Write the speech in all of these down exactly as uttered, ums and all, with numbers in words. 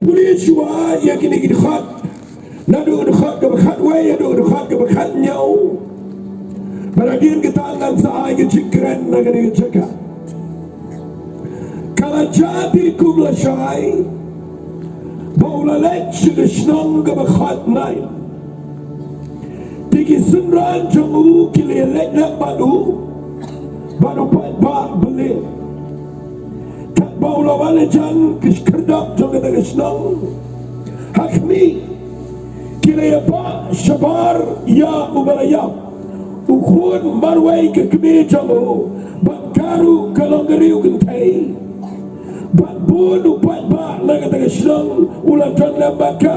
Pule shuwa ïa kine ki dkhot, naduh dkhot kaba khatwei haduh dkhot kaba khathynñiew. Bad hadien kata ngan sa ai ka jingkren na kane ka jaka. Ka la jia te kum lashai ba u la leit sha ka shnong kaba khot Nain. Te ki synran jong u ki la ïaleit lem bad u, bad u paidbah Blei. Katba u la wan la jan, ki khyrdop jong kata ka shnong ha khmih ki la ïabah shabar ïa uba la ïap, u khun marwei ka kmie jong u, bad ka ruh ka long ka riew kynthei. Bad bun u paidbah na kata ka shnong u la don lem bad ka.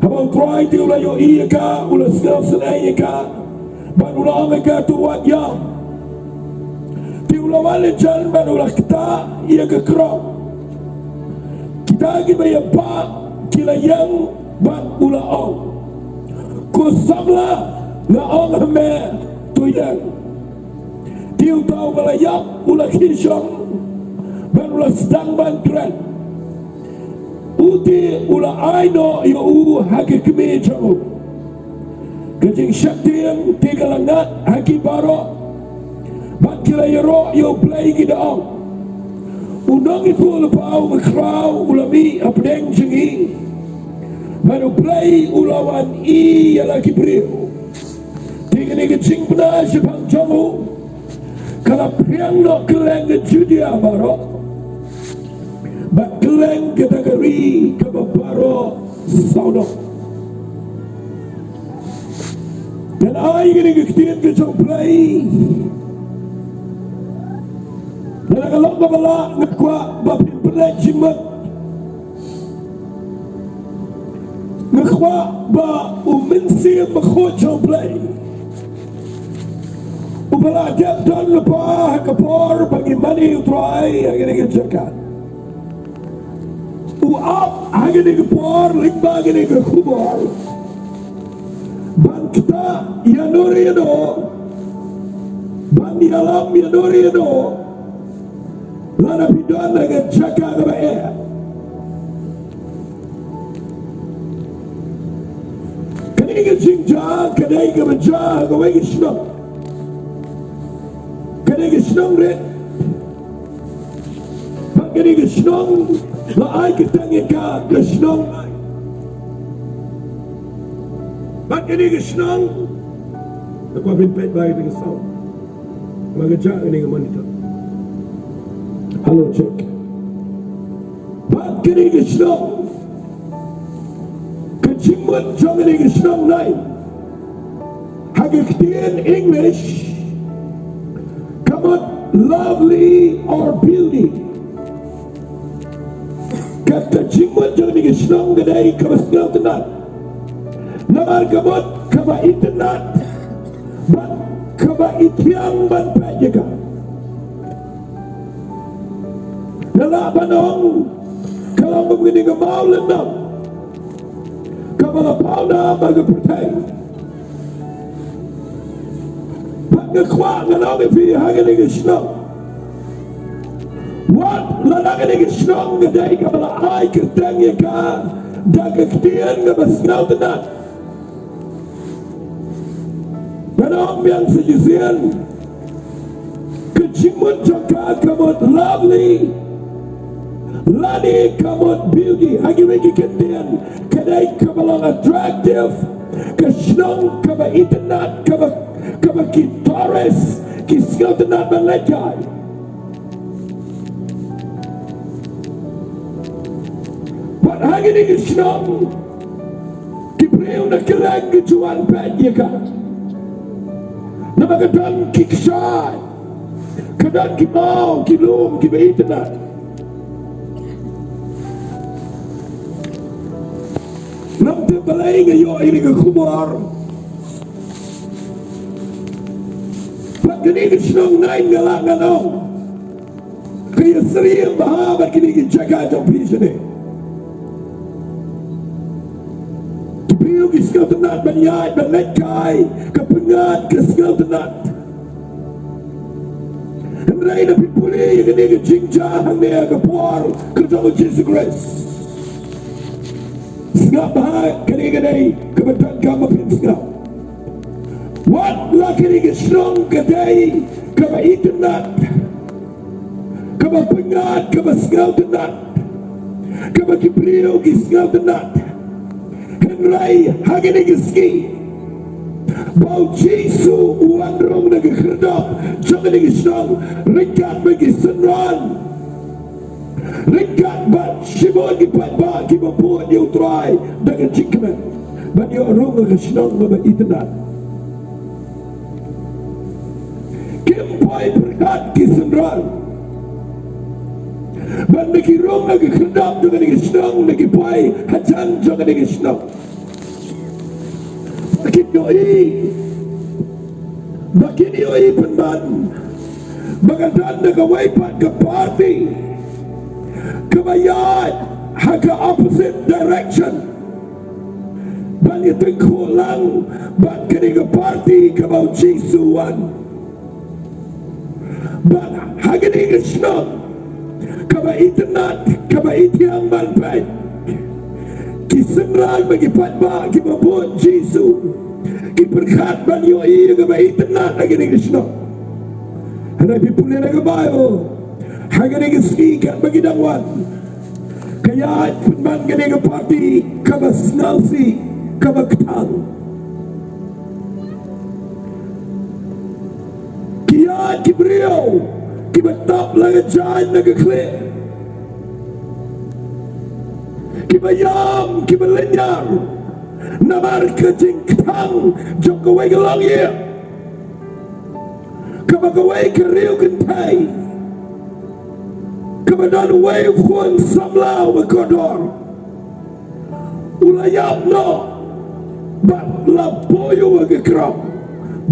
Haba u Trai te u la ïohi ïa ka, u la sngewsynei ïa ka, bad u la ong ïa ka, to wat ïam. Te u la wan la jan bad u la ktah ïa ka krong. Kita kiba ïabah ki la ïeng bad u la ong, ko samla, nga ong ha me, to ïeng. Te uta uba la ïap u la khie shong bad u la sdang ban kren. U te u la ai noh ïa u ha ka kmie jong u. Ka jingsheptieng te ka la ngat ha ki baroh, bad ki la ïaroh ïa U Blei ki da ong, u nongïathuhlypa uba khraw u la mih hapdeng jong ngi, bad U Blei u la wan ïa la ki briew. Te kane ka jingbna shaphang jong u ka la phriang noh kylleng ka Judia baroh, bad kylleng kata ka ri kaba baroh sawdong. Ngan ai kane ka ktien ka jong U Blei. Lada ka long kaba lah, nga kwah ba phin pynleit jingmut. Nga kwah ba U Mynsiem Bakhuid jong U Blei uba la dep don lypa ha ka por ba ngi mane ïa U Trai ha kane ka jaka, u ap ha kane ka por lyngba kane ka khubor ban ktah ïano re ïano, ban ïalam ïano re ïano, lada phi don ha ka jaka kaba eh. Kane ka jingjia ka dei kaba jia ha kawei ka shnong. Ka dei ka shnong rit. Bad kane ka shnong la ai kyrteng ïa ka, ka shnong Nain. Bad kane ka shnong, nga kwah phin peit bha ïa kane ka sound. Ba ka jah kane ka monitor. Hello, check. Bad kane ka shnong, ka jingmut jong kane ka shnong Nain, ha ka ktien English ka mut lovely or beauty. Ka, ka jingmut jong kane ka shnong ka dei kaba sngewtynnat. Namar ka mut kaba itynnat bad kaba ithiang ban peit ïa ka. Nga lah ban ong ka long kum kane ka mawlynnong kaba la paw nam ha ka pyrthei. Bad nga kwah ngan ong ïa phi ha kane ka shnong, wat lada kane ka shnong ka dei kaba la ai kyrteng ïa ka da ka ktien kaba sngewtynnat, ngan ong biang sa shisien, ka jingmut jong ka ka mut lovely lane ka mut beauty. Ha kiwei ki kyntien ka dei kaba long attractive, ka shnong kaba itynnat, kaba, kaba ki tourist ki sngewtynnat ban leit kai. Bad ha kane ka shnong ki briew na kylleng ki ju wan peit ïa ka. Namar ka don ki kshaid, ka don ki maw, ki lum kiba itynnat. Namar balei nga ïoh ïa kane ka khubor? Bad kane ka shnong Nain nga lah ngan ong ka ïasyriem bha bad kine ki jaka jong phi shane. Ki briew ki sngewtynnat ban ïaid ban leit kai, ka pyngngad ka sngewtynnat. Hynrei Hynrei lada phi pule ïa kane ka jingjia hangne ha ka por ka jong u Jisu Khrist, sngap bha, kane ka dei kaba donkam ba phin sngap. Wat la kane ka shnong ka dei kaba itynnad, kaba pyngngad, kaba sngewtynnad, kaba ki briew ki sngewtynnad. Hynrei ha kane ka sngi ba u Jisu u wan rung na ka khyrdop jong kane ka shnong, ryngkat bad ki synran, ryngkat bad shibun ki paidbah kiba bud ïa u Trai da ka jingkmen, ban ïoh rung ha ka shnong kaba itynnad. Kim poi pyrkhat ki synran ba lada ki rung ha ka khyrdop jong kane ka shnong, lada ki poi hajan jong kane ka shnong, ba kin ïohi, ba kin ïohi pynban ba ka don da kawei pat ka party kaba ïaid ha ka opposite direction, ban ïatyngkhuh lang bad kane ka party kaba u Jisu u wan. Bad ha kane ka shnong kaba itynnad, kaba ithiang ban peit, ki synran bad ki paidbah kiba bud Jisu ki pyrkhat ban ïohi ïa kaba itynnad ha kane ka shnong. Hynrei phi pule na ka Baibl, ha kane ka sngi katba ki dang wan, ka ïaid pynban kane ka party kaba sngewsih, kaba kthang. Ki ïaid ki briew kiba tap la ka jaiñ na ka khlieh, kiba ïam, kiba lynñiar namar ka jingkthang jong kawei ka longïing, kaba kawei ka riew kynthei, kaba don uwei u khun samla uba kordor, u la ïap noh bad la buh ïa u ha ka krong.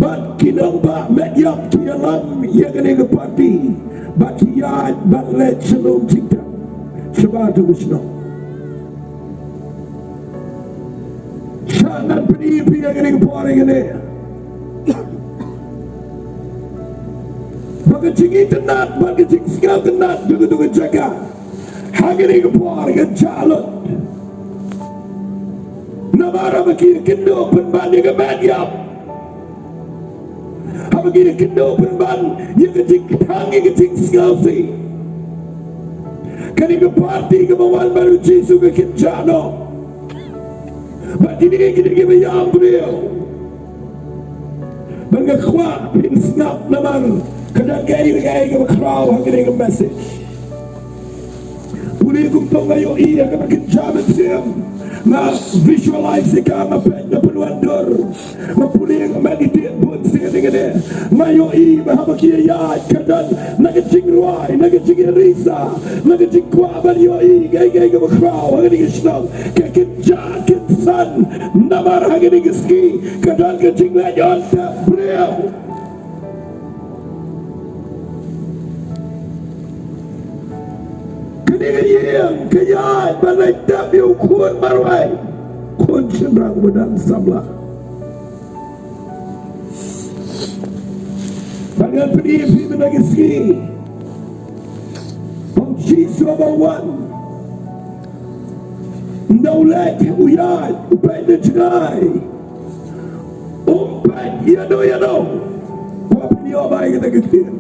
Bad ki nongbah met ïap ki ïalam ïa kane ka party bad ki ïaid ban leit sha lum jingtep shabar jong ka shnong. Sha ngan pyni ïa phi ha kane ka por, ha kane, ba ka jingitynnad bad ka jingsngewtynnad jong kata ka jaka ha kane ka por kan jah lut. Namar haba ki ïakynduh pynban ïa ka met ïap, haba ki ïakynduh pynban ïa ka jingkthang, ïa ka jingsngewsih, kane ka party kaba wan bad u Jisu ka kynjah noh. Bad kine ki dei kiba ïam briew. Bad nga kwah phin sngap namar ka dang kaei kaei kaba khraw ha kane ka message. Pule kumto, nga ïohi ïa kaba kynjah mynsiem. Nga visualize ïa ka, nga peit na pynwandur, nga pule, nga meditate bun sien ïa kane. Nga ïohi ba haba ki ïaid ka don na ka jingrwai, na ka jingïarisa, na ka jingkwah ban ïohi kaei kaei kaba khraw ha kane ka shnong. Ka kynjah kynsan namar ha kane ka sngi ka don ka jingleit on tep briew. Kane ka ïing ka ïaid ban leit tep ïa u khun marwei, khun shynrang uba dang samla. Bad ngan pyni ïa phi mynta ka sngi ba u Jisu haba u wan, ynda u leit u ïaid, u peit na jngai, um peit ïano ïano. Kwah phin ïoh ba ïa kata ka ktien,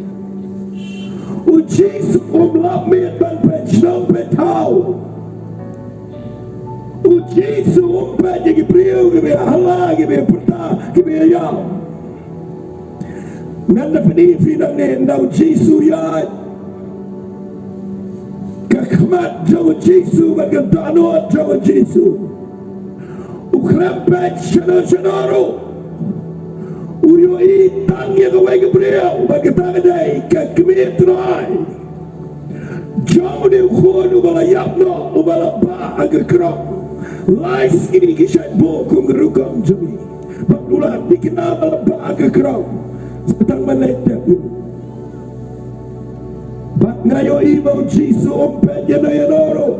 u Jisu um lap miet ban peit shnong peit thaw. U Jisu um peit ïa ki briew kiba ïahala, kiba ïapyrta, kiba ïaïam. Ngan da pyni ïa phi nangne, ynda u Jisu u ïaid, ka khmat jong u Jisu bad ka dohnud jong u Jisu, u khlem peit shano shano ruh. U ïohi tang ïa kawei ka briew, bad kata ka dei ka kmie trai jong une u khun uba la ïap noh, uba la bah ha ka krong. Lai sngi ki shait buh kum ka rukom jong ngi. Bad u la thikna ba la bah ha ka krong, sa tang ban leit tep ïa u. Bad nga ïohi ba u Jisu um peit ïano ïano ruh.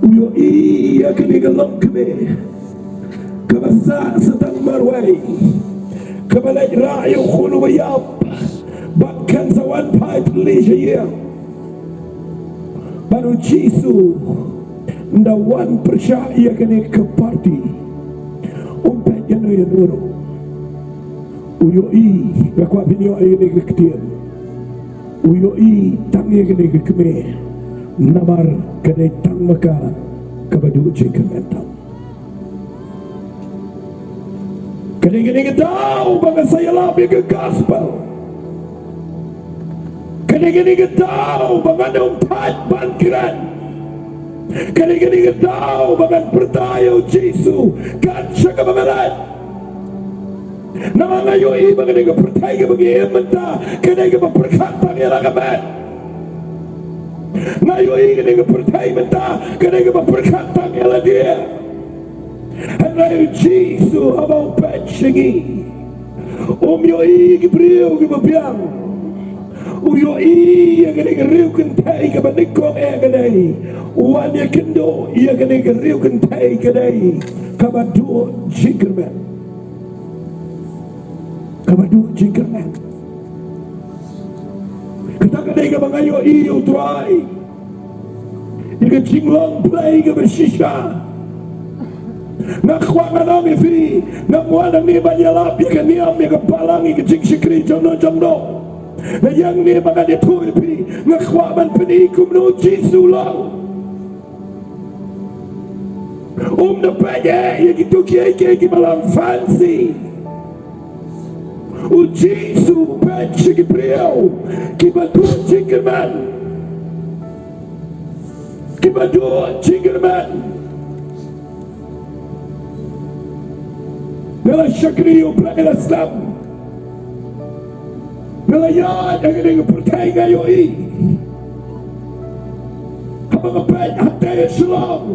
U ïohi ïa kane ka longkmie kaba sah sa tang marwei, kaba leit rah ïa u khun uba ïap, Bad kan sa wan phai pyrshah ïa. Bad u Jisu ynda wan pyrshah ïa kane ka party, um peit ïa no ïa no ruh. U ïohi, nga kwah phin ïohi ïa kane ka ktien. U ïohi tang ïa kane ka kmie. Namar ka dei tang ma ka kaba duh jingkyrmen tam. Ka dei kane ka daw ba nga sa ïalap ïa ka gospel. Ka dei kane ka daw ba ngan ym thait ban kren. Ka dei kane ka daw ba ngan pyrta ïa u Jisu kat sha kaba nga leit. Namar nga ïohi ba kane ka pyrthei kaba ngi im mynta ka dei kaba pyrkhat tang ïa la ka met. Nga ïohi kane ka pyrthei mynta ka dei kaba pyrkhat tang ïa lade. Hynrei u Jisu haba u peit sha ngi, um ïohi ki briew kiba biang. U ïohi ïa kane ka riew kynthei kaba nyngkong eh ka dei, u wan ïakynduh ïa kane ka riew kynthei ka dei kaba duh jingkyrmen. Kaba duh jingkyrmen. Kata ka dei kaba nga ïohi ïa u Trai. Ïa ka jinglong Blei kaba shisha. Nga kwah ngan ong ïa phi, ngam wan hangne ban ïalap ïa ka niam, ïa ka balang, ïa ka jingshakri jong no jong no. Nga ïeng hangne ba ngan ïathuh ïa phi, nga kwah ban pyni kumno u Jisu u long. Um da peit ïa kito kiei kiei kiba long fancy. U Jisu u peit sha ki briew kiba duh jingkyrmen. Kiba duh jingkyrmen. Nga la shakri ïa u Blei la slem. Nga la ïaid ha kane ka pyrthei nga ïohi. Haba nga peit hatei ha Shillong,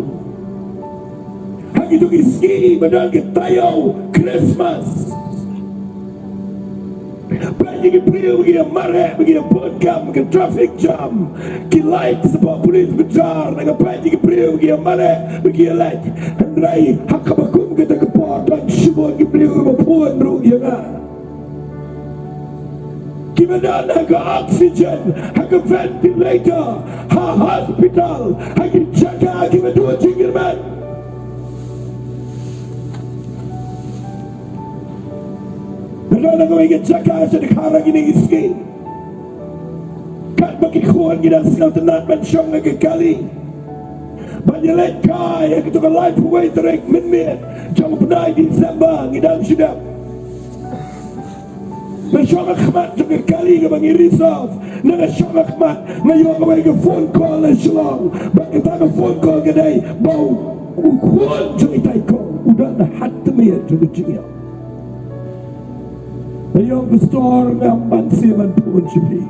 ha kito ki sngi ba don ki taïew Christmas. Peit ïa ki briew ba ki ïa mareh, ba ki ïa bun kam, ka traffic jam, ki light sha ba police ba jar, nga peit ïa ki briew ba ki ïa mareh, ba ki ïa leit. Hynrei ha kaba kum kata ka por don shibun ki briew ba phone ruh ïa nga. Kiba don ha ka oxygen, ha ka ventilator, ha hospital, ha ki jaka kiba duh jingkyrmen. Nga don ha kawei ka jaka sha Dkhar ha kine ki sngi. Katba ki khun ki dang sngewtynnat ban shong ha ka kali. Ban ïaleit kai ha kato ka laiphew wei tarik mynmiet jong u bnai December ngi dang shu dep. Nga shong ha khmat jong ka kali kaba ngi reserve. Nga shong ha khmat, nga ïoh kawei ka phone call na Shillong. Bad kata ka phone call ka dei ba u khun jong itai i kong u don ha tmier jong ka jingïap. Nga ïoh ka stor, ngam banse ban phone sha phi.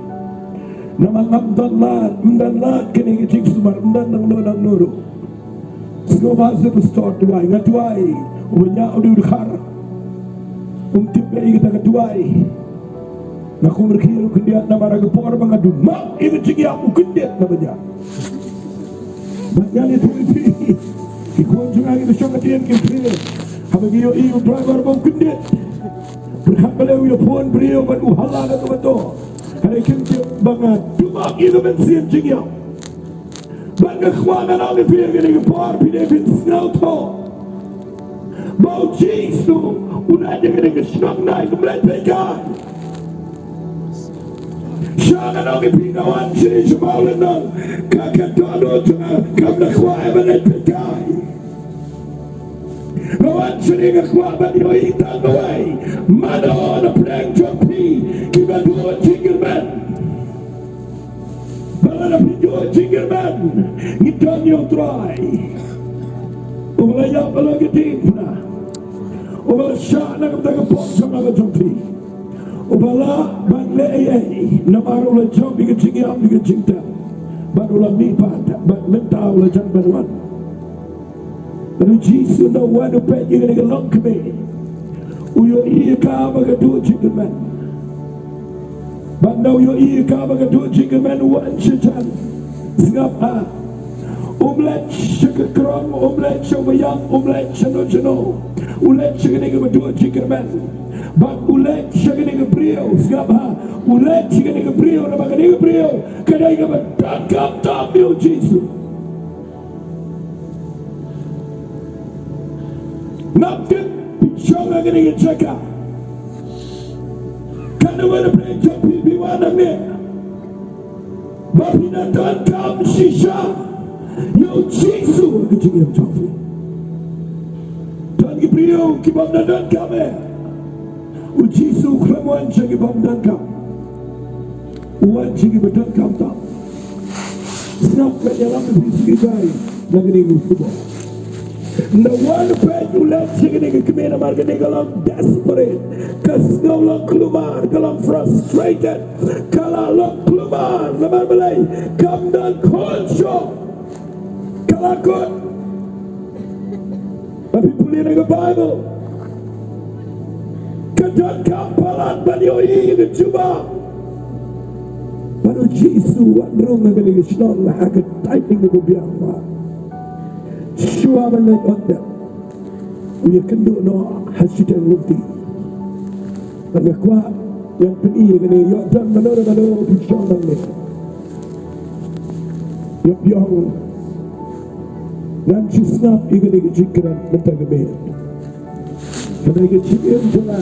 Namar ngam don lad, ym don lad kane ka jingsumar, ym don nangno nangno ruh. Sngewbha sha pastor duwai, nga duwai, u ba ñiah u dei u dkhar. Um tip ïa kata ka duwai. Nga kum rkhie u khyndiat namar ha ka por ba nga dum map ïa ka jingïap u khyndiat na ba ñiah. Bad nga ïathuh ïa phi, ki khun jong nga ki ba shong hadien ki phi. Haba ki ïohi u driver ba u khyndiat, pyrkhat balei u ïa phone briew bad u hala na ka ba to. Hynrei kim tip ba nga dum map ïa ka mynsiem jingïap. Bad nga kwah ngan ong ïa phi ha kane ka por, phi dei phin sngewthuh ba u Jisu u leit ha kane ka shnong, nai, um leit peit kai. Sha ngan ong ïa phi, nga wan shane sha Mawlynnong, ka, ka dohnud jong nga kam da kwah ban leit peit kai. Nga wan shane nga kwah ban ïohi tang kawei, mano na pdeng jong phi kiba duh jingkyrmen. Ba lada phi duh jingkyrmen, ngi don ïa u Trai. Uba la ïap, uba la kyndiah, uba la shah na ka bynta ka pop jong nga bad jong phi. Uba lah ban leh ei ei namar u la jop ïa ka jingïap, ïa ka jingtep. Bad u la mihpat, bad mynta u la jan ban wan. Bad u Jisu ynda u wan u peit ïa kane ka longkmie, u ïohi ïa ka ba ka duh jingkyrmen. Bad ynda u ïohi ïa ka ba ka duh jingkyrmen u wan sha jan. Sngap ha. Um leit sha ka krong, um leit sha u ba ïap, um leit shano shano. U leit sha kane kaba duh jingkyrmen. Bad u leit sha kane ka briew, sngap ha. U leit sha kane ka briew, namar kane ka briew ka dei kaba donkam tam ïa u Jisu. Ngam tip phi shong ha kane ka jaka. Katno na pdeng jong phi phi wan hangne ba phin da donkam shisha ïa u Jisu ha ka jingim jong phi. Don ki briew ki bym da donkam eh. U Jisu u khlem wan sha ki bym donkam. U wan sha ki ba donkam tam. Sngap, ngan ïalam ïa phi sa kawei na kane ka khubor. Ynda wan u peit u leit sha kane ka kmie namar kane ka long desperate. Ka sngew long kulmar, ka long frustrated. Ka la long kulmar namar balei? Kam don khun shuh. Ka la kut. Ba phi pule na ka Baibl, ka donkam palat ban ïohi ïa ka jubab. Bad u Jisu u wan rung ha kane ka shnong ha ka timing kaba biang bha. Shuwa ban leit wan dep, u ïakynduh noh ha shiteng lynti. Nga kwah ngan pyni ïa kane, ïoh don mano mano phi shong hangne. Ïa biang ngan shu sngap ïa kane ka jingkren mynta ka miet. Kane ka jingim jong nga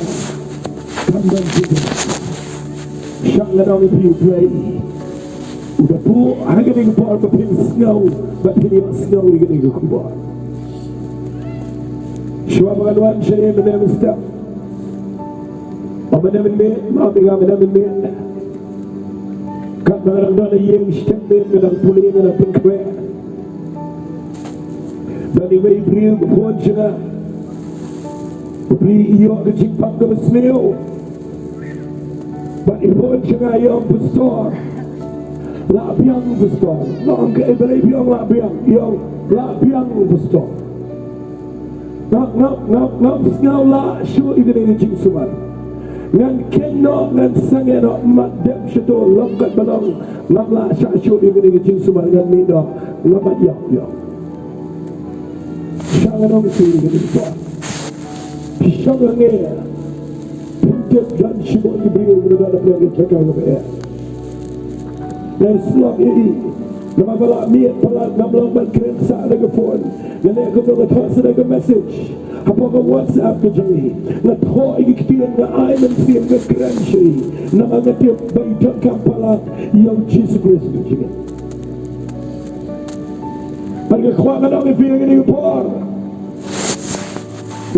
kam don jingkren. Shah nga ong ïa phi, U Blei u da buh ha kane ka por ba phin sngew, ba phin ïohsngew ïa kane ka khubor. Shuwa ba ngan wan shane mynne mynstep, ma mynne mynmiet, ma mynne mynmiet, katba nga dang don ha ïing shiteng miet, nga dang pule, nga dang pynkhreh, don iwei i briew ba phone sha nga. Ba plie, i ïoh ka jingpang kaba sniew. Bad i phone sha nga, i ong, Pastor, lah biang Pastor. Nga ong, kaei, balei phi ong lah biang? I ong, lah biang Pastor. Ngam, ngam, ngam, ngam sngew lah shuh ïa kane ka jingsumar. Ngan kheiñ noh, ngan sangeh noh, mat dep shato, long katba long, ngam lah shah shuh ïa kane ka jingsumar, ngan mih noh, ngam ïap ïoh. Shah ngan ong ïa phi kane ka por. Phi shong hangne, phin tip don shibun ki briew kiba don hapdeng ka jaka kaba eh. Nga sngewsih ïa i, namar ba la miet palat, ngam long ban kren sha da ka phone. Nga leh kumno, nga thoh sha da ka message. Hapoh ka WhatsApp ka jong i nga thoh ïa ki ktien, nga ai mynsiem, nga kren sha i. Namar nga tip ba i donkam palat ïa u Jisu Khrist ha ka jingim. Bad nga kwah ngan ong ïa phi ha kane ka por,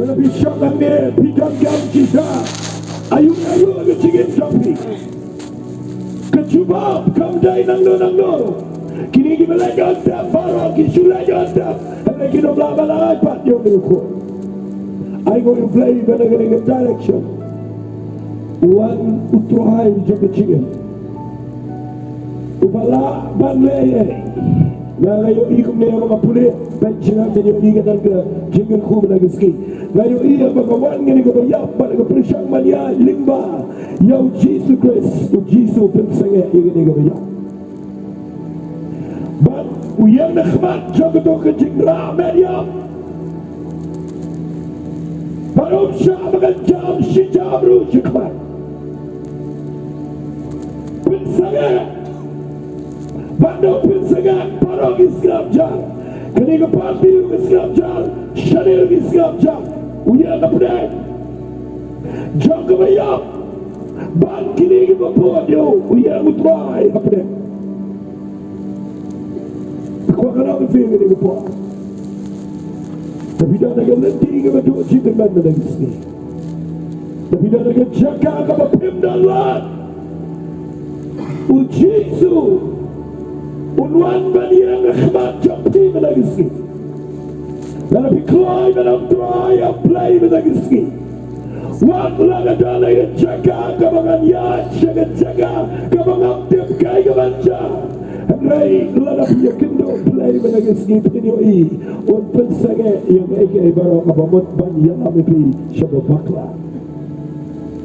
lada phi shong hangne, phi donkam shisha, aïu aïu ka jingim jong phi, ka jubab kam dei nangno nangno. Kine kiba leit ïa u dep baroh ki shu leit ïa u dep, hynrei kim lah ban ai pat ïa u Khun. Ai nguh ïa U Blei ba na kane ka direction u wan U Trai jong ka jingim, uba lah ban leh ei. Nga, nga ïohi kumne, ba nga pule, peit sha nga, nga ïohi ka dang ka jingkyrkhu na ka sngi. Nga ïohi ba ka wan kane kaba ïap bad ka pyrshang ban ïaid lyngba ïa U Jisu Khrist, U Jisu u pynsangeh ïa kane kaba ïap. Bad u ïeng na khmat jong kato ka jingrah met ïap. Bad um shah ba kan jam shi jam ruh shakhmat. Pynsangeh. Bad u pynsangeh baroh ki sngap jam. Kane ka party ruh ka sngap jam. Shane ruh ki sngap jam. U ïeng hapdeng jong kaba ïap. Bad kine kiba bud ïa u, u ïeng U Trai hapdeng. Kwah ka long phi kane ka por. Te phi don ha ka lynti kaba duh jingkyrmen mynta ka sngi. Te phi don ha ka jaka kaba phim don lad, U Jisu un wan ban ïeng ha khmat jong phi mynta ka sngi. Lada phi kloi ban ong, Trai, A Blei, mynta ka sngi, wat la ka don ha ka jaka kaba ngan ïaid sha ka jaka kaba ngam tip kaei kaban jia. Hynrei lada phi ïakynduh Blei mynta ka sngi, phin ïohi un pynsangeh ïa kaei kaei baroh kaba mut ban ïalam ïa phi sha ba bakla.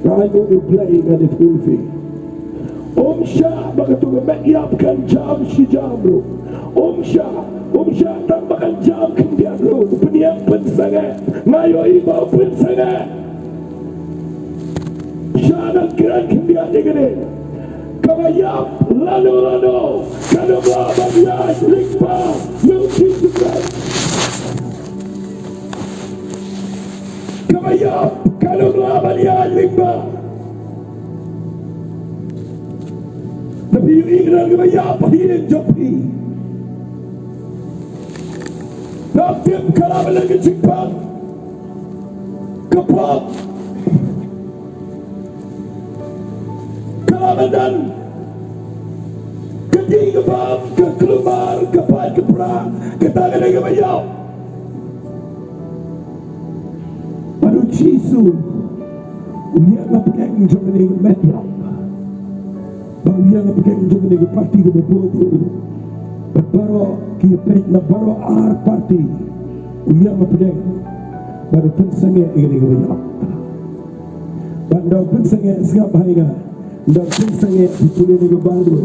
Nga ai nguh ïa U Blei, nga dei phi. Um shah ba kato ka met ïap kan jam shi jam ruh. Um shah, um shah tang ba kan jam khyndiat ruh. U pynïeng pynsangeh. Nga ïohi ba u pynsangeh. Shah nang kren khyndiat ïa kane. Kaba ïap lano lano kan ym lah ban ïaid lyngba ïa u Jisu Khrist. Kaba ïap kan ym lah ban ïaid lyngba. Te phi ïohi kane kaba ïap ha ïing jong phi. Te tip ka la ban don ka jingpang. Ka pop. Ka la ban don ka dih ka bam, ka kulmar, ka pait ka pra, kata ka dei kaba ïap. Bad u Jisu u ïeng hapdeng jong kane ka met ïap. Bad u ïeng hapdeng jong kane ka parti kaba bun. Bad baroh ki peit na baroh ar parti. U ïeng hapdeng bad u pynsangeh ïa kane kaba ïap. Bad ynda u pynsangeh, sngap ha ïa nga. Ynda u pynsangeh, phi pule na ka Baibl.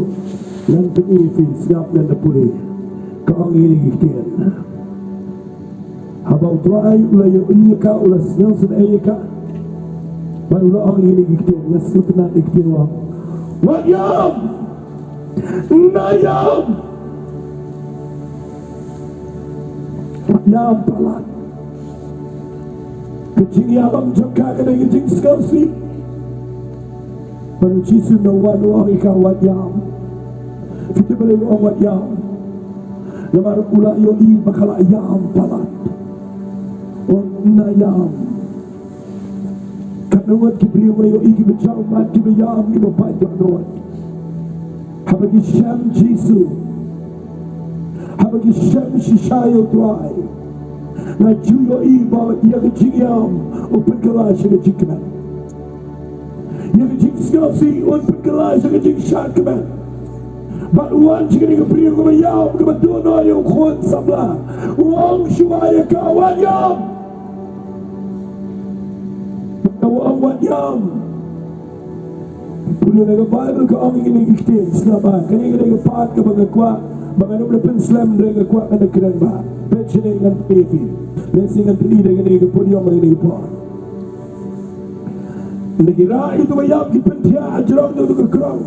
Ngan pyni ïa phi, sngap, ngan da pule. Ka ong ïa kine ki ktien. Haba u Trai u la ïohi ïa ka, u la sngewsynei ïa ka. Bad u la ong ïa kine ki ktien, nga sngewtynnat ïa ki ktien, u ong, wat ïam! Nga ïam! Wat ïam palat. Ka jingïalam jong ka ka dei ka jingsngewsih. Bad u Jisu u wan u ong ïa ka, wat ïam. Phi tip balei u ong wat ïam? Namar u la ïohi ba ka la ïam palat. U ong, nga ïam. Katno ngut ki briew nga ïohi kiba jaw mat, kiba ïam, kiba pait dohnud. Haba ki shem Jisu, haba ki shem shisha ïa u Trai, nga ju ïohi ba ïa ka jingïam u pynkylla sha ka jingkmen. Ïa ka jingsngewsih un pynkylla sha ka jingshad kmen. Bad u wan sha kane ka briew kaba ïam, kaba dohnud ïa u khun samla. U ong shuwa ïa ka, wat ïam. Bad u ong, wat ïam. Pule na ka Baibl, ka ong ïa kine ki ktien, sngap bha. Kane ka dei ka part kaba nga kwah ba ngan ym da pynslem, hynrei nga kwah ngan da kren bha. Peit shane, ngan pyni ïa phi. Lehse ngan pyni da kane ka podium, da kane ka por. Hynda ki rah ïa uto uba ïap, ki pynthiah hajrong ïa uto ka krong.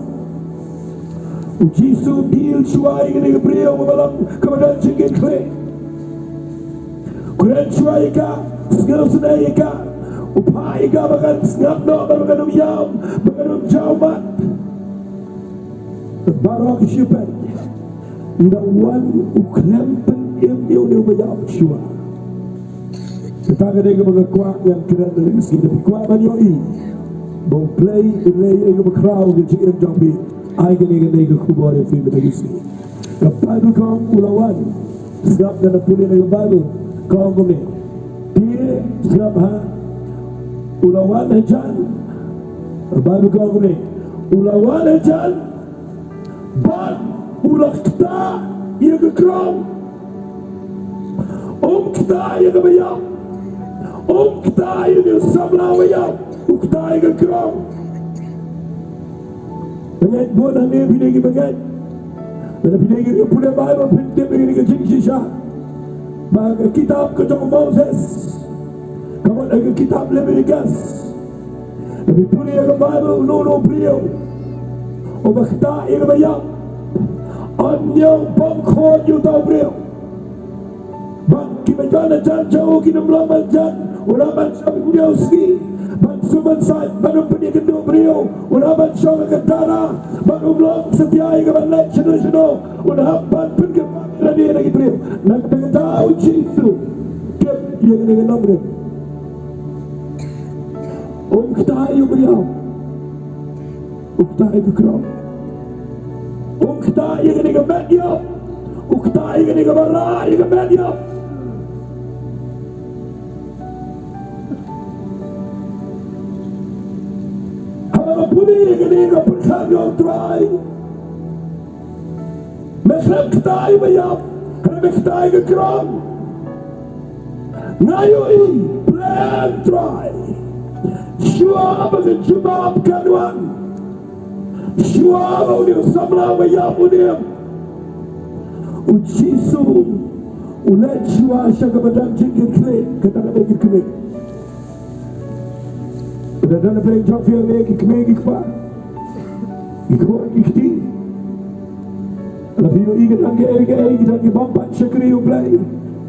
U Jisu u deal shuwa ïa kane ka briew kaba long kaba don jingkitkhlieh. U kren shuwa ïa ka, sngewsynei ïa ka. U phah ïa ka ba kan sngap noh, ba kan ym ïam, ba kan ym jaw mat. Baroh ki shu peit. Ynda u wan, u khlem pynim ïa une uba ïap shuwa. Kata ka dei kaba nga kwah ngan kren ha kane ka sngi. Lada phi kwah ban ïohi ba U Blei u leh ïa kaba khraw ha ka jingim jong phi, ai kane, kane ka khubor ïa phi mynta ka sngi. Ka Baibl ka ong u la wan. Sngap, ngan da pule na ka Baibl. Ka ong kumne. Phi sngap, ha? U la wan hajan. Ka Baibl ka ong kumne. U la wan hajan. Bad u la ktah ïa ka krong. Um ktah ïa kaba ïap. Um ktah ïa ka samla ba ïap. U ktah ïa ka krong. Bangeit, bun hangne phi dei ki bangeit. Lada phi dei ki riewpule Baibl, phin tip ïa kane ka jingshisha. Ba ka kitab ka jong u Moses, ka mut ka kitab Leviticus. Lada phi pule ïa ka Baibl, uno uno u briew uba ktah ïa kaba ïap, un ñiew bymkhuid ïa uta u briew. Bad kiba jan hajan jong u kin ym lah ban jan, u lah ban shong hynñiew sngi. Ban sumar sait, ban ym pynïakynduh briew, u lah ban shong ha ka dara, ban ym long satia ïa ka ban leit shano shano, u lah ban pynkynmaw ïa lade na ki briew. Na kata ka daw u Jisu tip ïa kane ka nongrim. Um ktah ïa u briew. U ktah ïa ka krong. U ktah ïa kane ka met ïap. U ktah ïa kane kaba rah ïa ka met ïap. Haba nga pule ïa kane nga pyrkhat ïa U Trai. Me khlem ktah ïa ba ïap, hynrei me ktah ïa ka krong. Nga ïohi plan Trai. Shuwa ba ka jubab kan wan. Shuwa ba une u samla ba ïap un im. U Jisu u leit shuwa sha kaba don jingkitkhlieh, kata ka dei ki kmie. Lada don hapdeng jong phi hangne ki kmie ki kpa, Ki khun ki kti, la phi ïohi ki don kiei kiei, ki don ki bym pat shakri U Blei.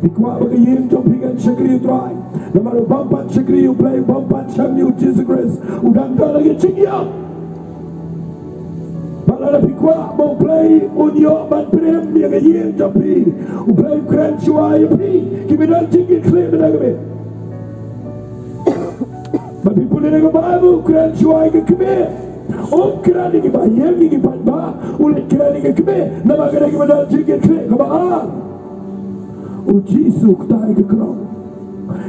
Phi kwah ba ka ïing jong phi kan shakri U Trai. Namar u bym pat shakri U Blei, u bym pat shakri U Jisu Khrist, u dang don la ki jingïap. Bad lada phi kwah ba U Blei un ïoh ban pynrem ïa ka ïing jong phi, U Blei u kren shuwa ïa phi kiba don jingkitkhlieh mynta ka miet. Bad phi pule na ka Baibl, u kren shuwa ïa ka kmie. Um kren ïa kiba ïeng, ïa ki paidbah, u leit kren ïa ka kmie. Namar ka dei kaba don jingkitkhlieh. Kaba ar, U Jisu u ktah ïa ka krong.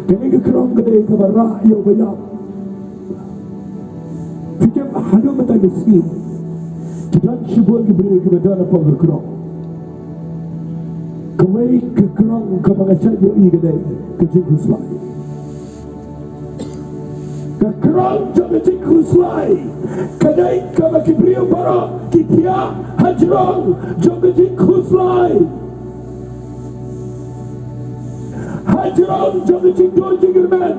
Kane ka krong ka dei kaba rah ïa uba ïap. Phi tip, haduh mynta ka sngi ki don shibun ki briew kiba don hapoh ka krong. Kawei ka krong kaba nga shait ïohi ka dei ka jingkhuslai. Ka krong jong ka jingkhuslai ka dei kaba ki briew baroh ki thiah hajrong jong ka jingkhuslai. Hajrong jong ka jingduh jingkyrmen,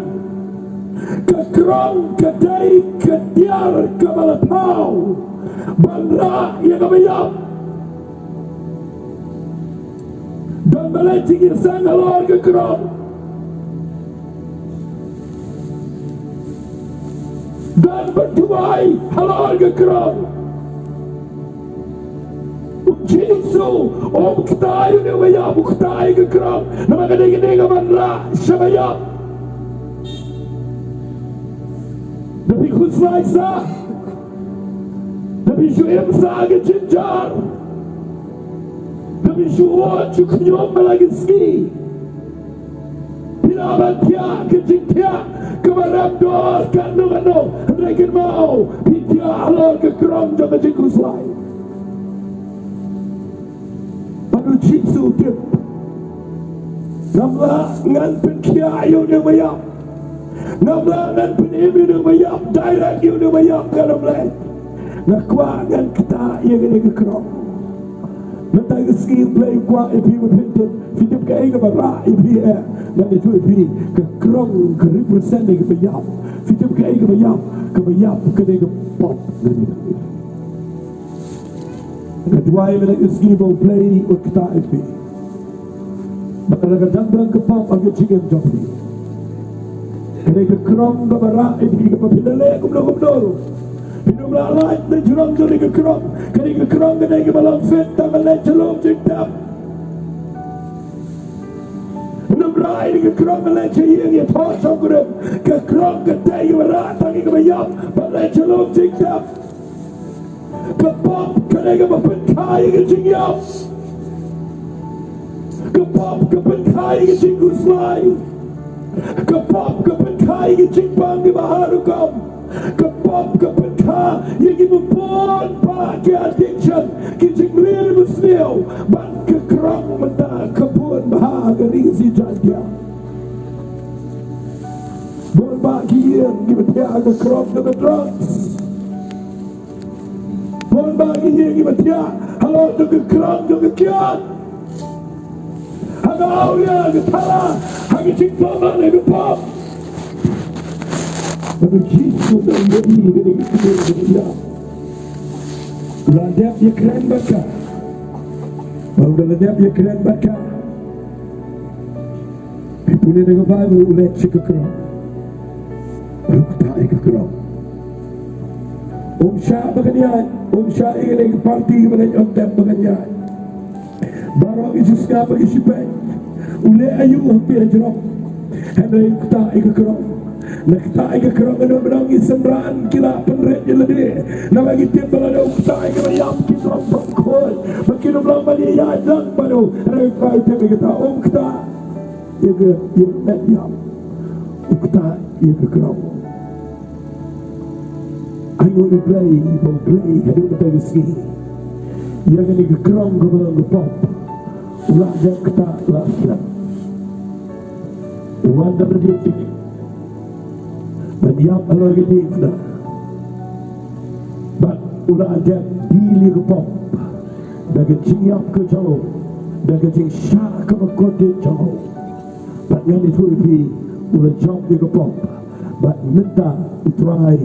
ka krong ka dei ka tiar kaba la thaw ban rah ïa kaba ïap. Don ba leit jingïaseng halor ka krong. Don ba duwai halor ka krong. U Jisu um ktah ïa une uba ïap, u ktah ïa ka krong. Namar ka dei kane kaban rah sha ba ïap. Da phi khuslai sa, da phi shu im sa ka jynjar, da phi shu wad shu khñium ba la ki sngi. Phi lah ban thiah ka jingthiah kaba rem dor katno katno, hynrei kynmaw, phi thiah halor ka krong jong ka jingkhuslai. Bad U Jisu u tip, ngam lah ngan pynkhiah ïa une uba ïap. Ngam lah ngan pynim ïa une uba ïap, direct ïa une uba ïap, ngam lah. Nga kwah ngan ktah ïa kane ka krong. Mynta ka sngi U Blei u kwah ïa phi ba phin tip, phi tip kaei kaba rah ïa phi eh. Ngan ïathuh ïa phi, ka krong ka represent ïa kaba ïap. Phi tip kaei kaba ïap, kaba ïap ka dei ka pop. Ngan ïathuh ïa phi. Nga duwai mynta ka sngi ba U Blei un ktah ïa phi. Bad lada ka dang don ka pop ha ka jingim jong phi, ka dei ka krong kaba rah ïa phi, kaba phin da leh kumno kumno ruh phin ym lah lait na jrong jong kane ka krong. Kane ka krong ka dei kaba long fit tang ban leit sha lum jingtep. Ym rah ïa ka krong ban leit sha ïing ïathoh shongkurim. Ka krong ka dei kaba rah tang ïa kaba ïap ban leit sha lum jingtep. Ka pop ka dei kaba pynkha ïa ka jingïap. Ka pop ka pynkha ïa ka jingkhuslai. Ka pop ka pynkha ïa ka jingpang kiba har rukom. Ka pop ka pynkha ïa ki bun bah ki addiction, ki jinglir basniew. Bad ka krong mynta ka bun bha ha ka ri Jaintia. Bun bah ki ïing kiba thiah ha ka krong jong ka drugs. Bun bah ki ïing kiba thiah halor jong ka krong jong ka kiad, ha ka awria, ka thala, ha ka jingpynman ha ka pop. Bad U Jisu u ong ïa ngi, ïa ngi, ïa ngi, ïa ngi, u la dep ïakren bad ka. Bad u la dep ïakren bad ka. Phi pule na ka Baibl, u leit sha ka krong. U ktah ïa ka krong. Um shah ba kan ïaid, um shah ïa kane ka party ba kan ïaid, um tep ba kan ïaid. Baroh ki shu sngap ba ki shu peit. U leh aïu ha phi hajrong? Hynrei u ktah ïa ka krong. Lada ktah ïa ka krong, kano kano ki synran ki la pynrit ïa lade. Namar ki tip ba lada u ktah ïa kaba ïap kin long bym khuid, ba kin ym long ban ïaid lang bad u. Hynrei u Trai tip ïa kata, um ktah ïa ka, ïa ka met ïap. U ktah ïa ka krong. Ai nguh ïa U Blei ba U Blei haduh mynta ka sngi, ïa kane ka krong kaba long ka pop, u la dep ktah, u la slem. U wan da ka jingtip ban ïap halor ka jingtip. Bad u la dep deal ïa ka pop da ka jingïap ka jong u, da ka jingshah kaba kordit jong u. Bad ngan ïathuh ïa phi, u la jop ïa ka pop. Bad mynta U Trai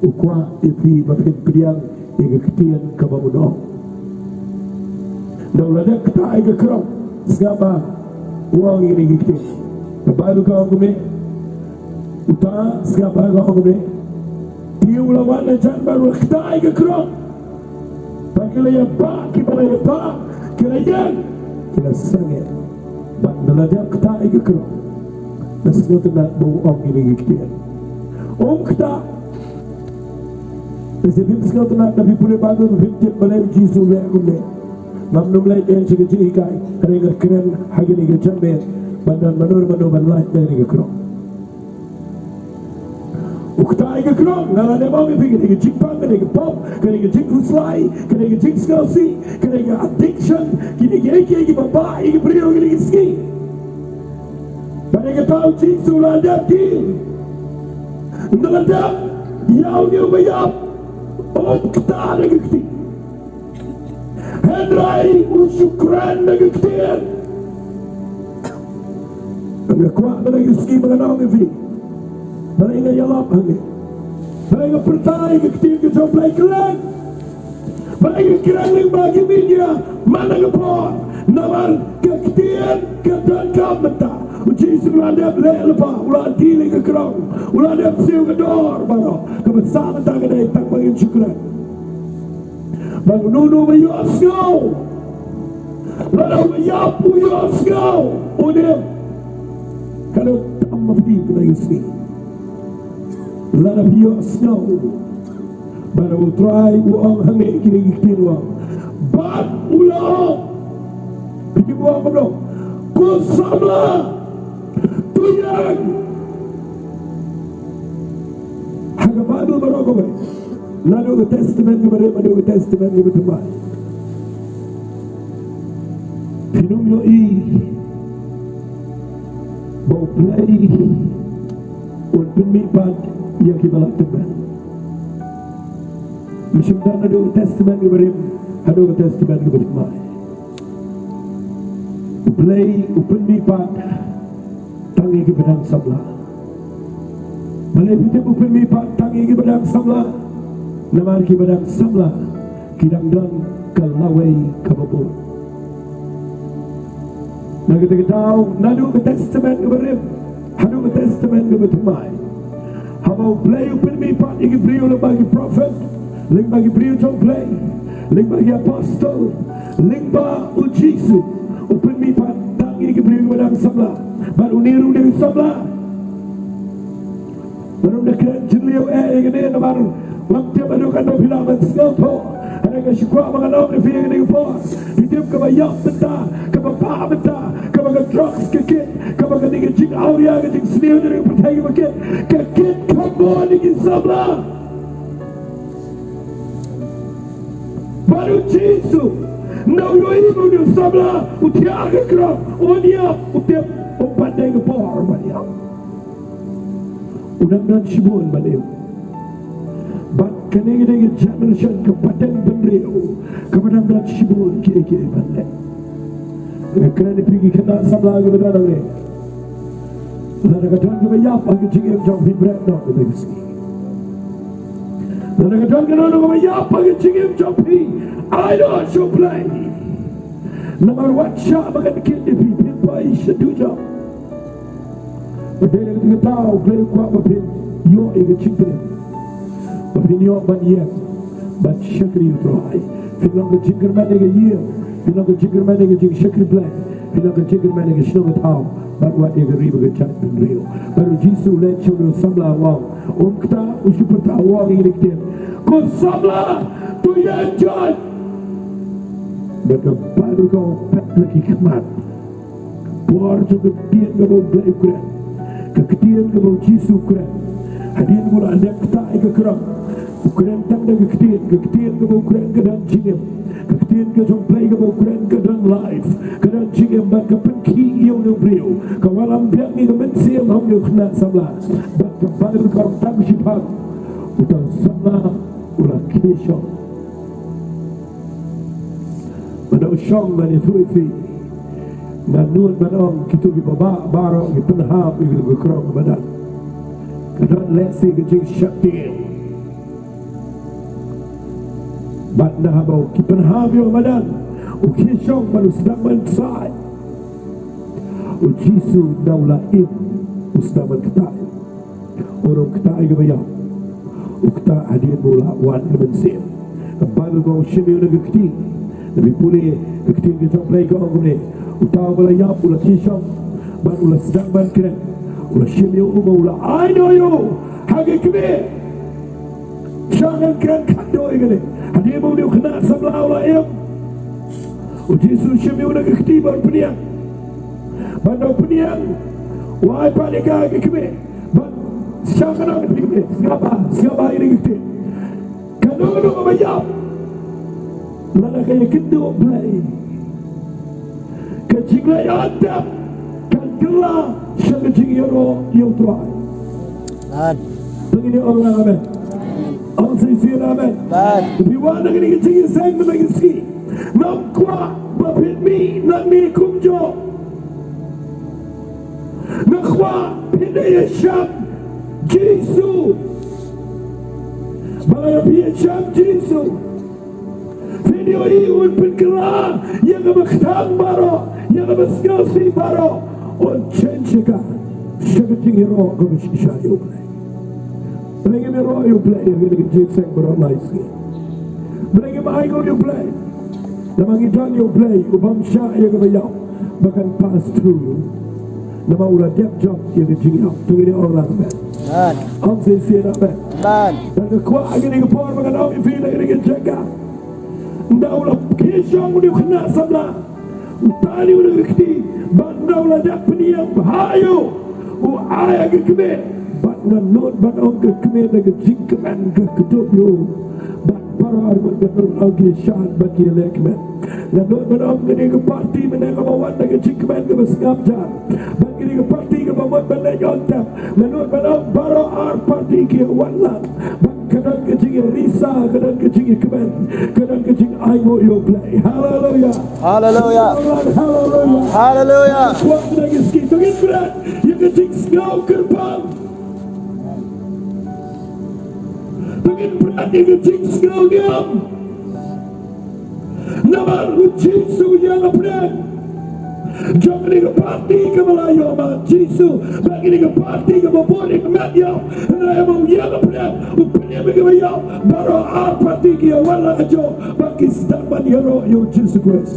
u kwah ïa phi ba phin pdiang ïa ka ktien kaba u ong. Da u la dep ktah ïa ka krong, sngap ba u ong ïa kane ka ktien. Ka Baibl ka ong kumne, uta, sngap ba ka ong kumne, te u la wan na jan bad u la ktah ïa ka krong. Bad ki la ïa bah, kiba la ïa bah ki la ïeng, ki la sangeh. Bad da la dep ktah ïa ka krong, da sngewtynnat ba u ong ïa kane ka ktien. Um ktah. Te sngewbha sngewtynnat, lada phi pule Baibl phin tip balei u Jisu u leh kumne. Ngam nym leit sha ka jinghikai, hynrei nga kren ha kane ka janmiet, ban don mano mano ban lait na kane ka krong. U ktah ïa ka krong, nga la dep ong ïa phi, kane ka jingpang, kane ka pop, kane ka jingkhuslai, kane ka jingsngewsih, kane ka addiction, kine kiei kiei kiba bah ïa ka briew kine ki sngi. Bad ïa kata u Jisu u la dep deal. Ynda la dep ïa une uba ïap, um ktah da ka ktien. Hynrei u shu kren da ka ktien. Nga kwah ba ha kine ki sngi ba ngan ong ïa phi, balei nga ïalap hangne, balei nga pyrta ïa ka ktien ka jong U Blei, kren. Balei nga kren lyngba ki media man la ka por? Namar ka ktien ka donkam mynta. U Jisu u la dep leh lypa, u la deal ïa ka krong, u la dep siew ka dor baroh. Kaba sah mynta ka dei tang ba ngin shu kren. Bad uno uno uba ïohsngew, lada uba ïap u ïohsngew, u dei. Ka don tam ma phi kane ka sngi. Lada phi ïohsngew ba u Trai u ong hangne kine ki ktien, u ong, bad u la ong, phi tip u ong kumno? Ko samla, to ïeng. Ha ka Baibl baroh kawei, naduh ka Testament kaba rim haduh ka Testament kaba thymmai, phin ym ïohi ba U Blei un pynmihpat ïa kiba la tymmen. Mynsiem, naduh ka Testament kaba rim haduh ka Testament kaba thymmai, U Blei u pynmihpat tang ïa kiba dang samla. Balei phi tip u pynmihpat tang ïa kiba dang samla? Namar kiba dang samla ki dang don ka lawei kaba bun. Na kata ka daw, naduh ka Testament kaba rim haduh ka Testament kaba thymmai, haba U Blei u pynmihpat ïa ki briew lyngba ki prophet, lyngba ki briew jong U Blei, lyngba ki apostol, lyngba u Jisu, u pynmihpat tang ïa ki briew kiba dang samla. Bad une ruh u dei u samla. Bad ym da kren jylliew eh ïa kane namar ngam tip haduh katno phi lah ban sngewthuh. Hynrei nga shu kwah ba ngan ong ïa phi ha kane ka por, phi tip kaba ïap mynta, kaba bah mynta, kaba ka drugs ka kit, kaba kane ka jingawria, ka jingsniew jong ka pyrthei kaba kit, ka kit kham bun ïa ki samla. Bad u Jisu, ynda u ïohi ba une u samla u thiah ka krong, un ïap, u tip um pat dei ka por ban ïap. U dang don shibun ban im. Bad kane ka dei ka generation, ka pateng bynriew kaba dang don shibun kiei kiei ban leh. Nga kren ïa phi ki khynnah samla kiba don hangne. Lada ka don kaba ïap ha ka jingim jong phi, bret noh kata ka sngi. Lada ka don kano kano kaba ïap ha ka jingim jong phi, ai noh sha U Blei. Namar wat shah ba kan kit ïa phi, phin poi sha dujok. Bad dei na kata ka daw U Blei u kwah ba phin ïoh ïa ka jingkren, ba phin ïoh ban ïeng ban shakri U Trai. Phin long ka jingkyrmen ïa ka ïing, phin long ka jingkyrmen ïa ka jingshakri Blei, phin long ka jingkyrmen ïa ka shnong ka thaw, bad wat ïa ka ri bad ka jaitbynriew. Bad u Jisu u leit sha une u samla, u ong, um ktah, u shu pyrta, u ong ïa kine ki ktien, ko samla, to ïeng joit. Bad ka Baibl ka ong, peit la ki khmat. Por jong ka ktien kaba U Blei u kren, ka ktien kaba u Jisu u kren. Hadien ba u la dep ktah ïa ka krong, u kren tang da ka ktien, ka ktien kaba u kren ka don jingim, ka ktien ka jong U Blei kaba u kren ka don life, ka don jingim bad ka pynkhih ïa une u briew. Ka wallam biang ïa ka mynsiem ha une u khynnah samla. Bad ka Baibl ka ong tang shiphang, uta u samla u la khie shong. Bad u shong, ban ïathuh ïa phi, nga nud ban ong, kito kiba bah baroh ki pynhap ïa kito ki krong ba don. Ka don lehse ka jingsheptieng. Bad na haba u ki pynhap ïa u madan, u khie shong bad u sdang ban ktai. U Jisu na u la im, u sdang ban ktai. U rung ktai kaba ïap. U ktai hadien ba u la wan ka mynsiem. Ka Baibl ka ong shim ïa u na ka kti. Lada phi pule ka ktien ka jong U Blei ka ong kumne. Uta uba la ïap u la khie shong. Bad u la sdang ban kren. U la shim ïa u bad u la ai noh ïa u ha ki kmie. Sha ngan kren khadduh ïa kane. Hadien ba une u khynnah samla u la im, U Jisu u shim ïa u na ka kti bad u pynïeng. Bad u pynïeng, u ai pat ïa ka ha ki kmie. Bad sha ka nang ki kmie, sngap bha, sngap bha ïa kane ka kti. Kano kano kaba ïap, lada ka ïakynduh Blei, ka jingleh ïa u tep kan kylla sha ka jingïaroh ïa U Trai. Amen. To ngin ïa ong lang amen. Ong shisien amen. Amen. Phi wan na kane ka jingïaseng na ka sngi, ngam kwah ba phin mih nangne kumjuh. Nga kwah phin ïashem Jisu. Ba lada phi ïashem Jisu, phin ïohi un pynkylla ïa kaba kthang baroh, ïa kaba sngewsih baroh, un change ïa ka sha ka jingïaroh kaba shisha ïa U Blei. Balei ngim ïaroh ïa U Blei ïa kane ka jingïaseng baroh lai sngi? Balei ngim ai nguh ïa U Blei? Namar ngi don ïa U Blei, u bym shah ïa kaba ïap ba kan pass through. Namar u la dep jop ïa ka jingïap. To ngin ïa ong lang amen. Amen. Ong shisien amen. Amen. Bad nga kwah ha kane ka por ba ngan ong ïa phi na kane ka jaka. Ynda u la khie shong une u khynnah samla, u tali u na ka kti, bad ynda u la dep pynïeng bha ïa u, u ai ha ki kmie. Bad nga nud ban ong, ki kmie na ka jingkmen ki kdup ïa u. Bad baroh ar ngut nga nud ong ki shad bad ki ïaleh kmen. Nga nud ban ong kane ka party mynne kaba wan na ka jingkmen kaba sngap jar. Bad kane ka party kaba mut ban leit ïa u tep. Nga nud ban ong baroh ar party ki wan lang. Bad ka don ka jingïarisa, ka don ka jingïakmen, ka don ka jingainguh ïa U Blei. Haleluya. Haleluya. Haleluya. Haleluya. Kwah na ka sngi to ngin bret ïa ka jingsngew kyrpang. To ngin bret ïa ka jingsngew niam. Namar u Jisu u ïeng hapdeng jong kane ka party kaba la ïoh ma u Jisu, bad kane ka party kaba bun ïa ka met ïa u, hynrei haba u ïeng hapdeng, u pynïeng ïa kaba ïoh, baroh ar party ki ïa wan la ka jong, bad ki sdang ban ïaroh ïa u Jisu Khrist.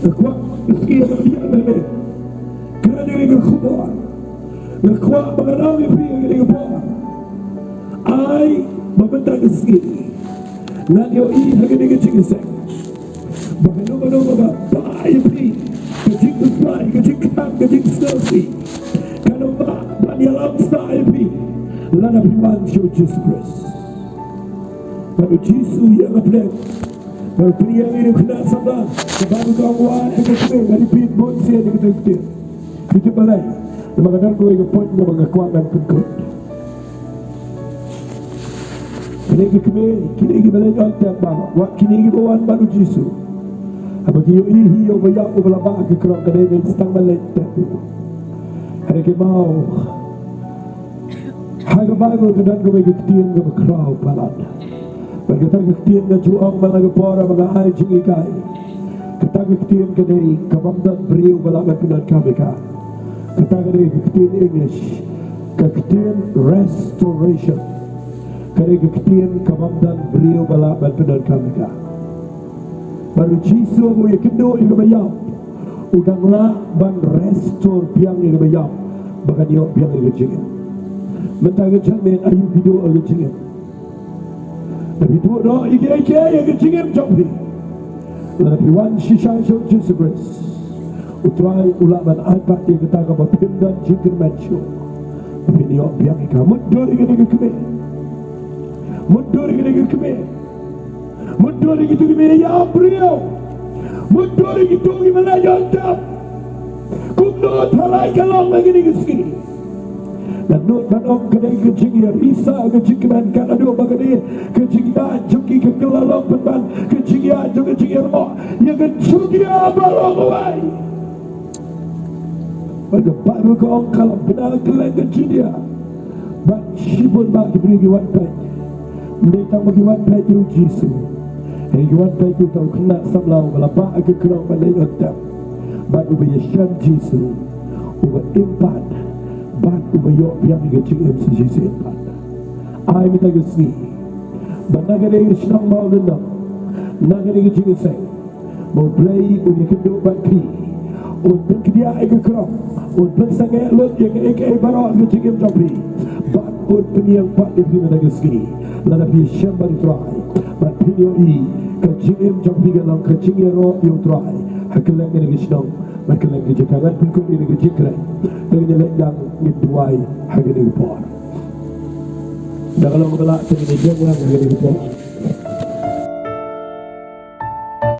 Nga kwah ka sngi ba ïa me me. Kane ka khubor. Nga kwah ba ka dang ïa phi ka khubor. Ai ba mynta ka sngi. Ngan ïohi ha kane ka jingïaseng. Ba kano kano ba ba ïa phi ka jingkhuslai, ka jingkhlaiñ, ka jingsngewsih, kan ym lah ban ïalam sah ïa phi lada phi wan sha u Jisu Khrist. Bad u Jisu u ïeng hapdeng. Bad u pynïeng ïa u khynnah samla. Ka Baibl ka ong, u ai ha ka kmie, nga repeat bun sien ïa kata ka ktien. Phi tip balei? Namar ka don kawei ka point kaba nga kwah ngan pynkut. Kine ki kmie, kine kiba leit ïa u tep baroh, wat kine kiba wan bad u Jisu. Haba ki ïohi hi ïa uba ïap, uba la bah ha ka krong, ka dei ba ki sdang ban leit tep. Hynrei ki mut, ha ka Baibl ka don kawei ka ktien kaba khraw palat. Bad kata ka ktien nga ju ong man la ka por ba nga ai jinghikai. Kata ka ktien ka dei ka bym don briew ba lah ban pyndonkam ïa ka. Kata ka dei ka ktien English, ka ktien restoration. Ka dei ka ktien ka bym don briew ba lah ban pyndonkam ïa ka. Bad u Jisu haba u ïakynduh ïa kaba ïap, u dang lah ban restore biang ïa kaba ïap ba kan ïoh biang ïa ka jingim. Mynta ka janmiet, aïu phi duh ïa ka jingim? Lada phi duh noh ïa kiei kiei ïa ka jingim jong phi, lada phi wan shisha sha u Jisu Khrist, u Trai u lah ban ai pat ïa kata kaba phim don jingkyrmen shuh. Phin ïoh biang ïa ka. Mutdur ïa kane ka kmie. Mutdur ïa kane ka kmie. Mutdur ïa kito kiba ïap briew. Mutdur ïa kito kiba la ïap dap. Kumno thalai ka long ha kine ki sngi. Nga nud ban ong ka dei ka jingïarisa, ka jingkmen, ka la duh ba ka dei ka jingïaid jong ki, ka la long pynban ka jingïaid jong ka jingïaroh ïa ka jingïa baroh kawei. Bad ka Baibl ka ong ka la bna kylleng ka Judia bad shibun bah ki briew ki wan peit. Ym dei tang ba ki wan peit ïa u Jisu, hynrei ki wan peit ïa uta u khynnah samla uba la bah ha ka khnong bad leit ïoh tem. Bad uba ïashem Jisu, uba im pat, bad uba ïoh biang ïa ka jingim sa shisien pat. Ai mynta ka sngi ba na kane ka shnong Mawlynnong, na kane ka jingïaseng, ba U Blei un ïakynduh bad phi, un pynkhyndiat ïa ka khnong, un pynsangeh lut ïa kaei kaei baroh ka jingim jong phi, bad un pynïeng pat ïa phi mynta ka sngi. Lada phi shem bad U Trai, bad phin ïohi ka jingim jong phi kan long ka jingïaroh ïa U Trai ha kylleng kane ka shnong bad kylleng ka jaka. Ngan pynkut ïa kane ka jingkren, te ngin leit lang ngin duwai ha kane ka por. Da ka long ba la, te ngin ïa duwai ha kane ka por.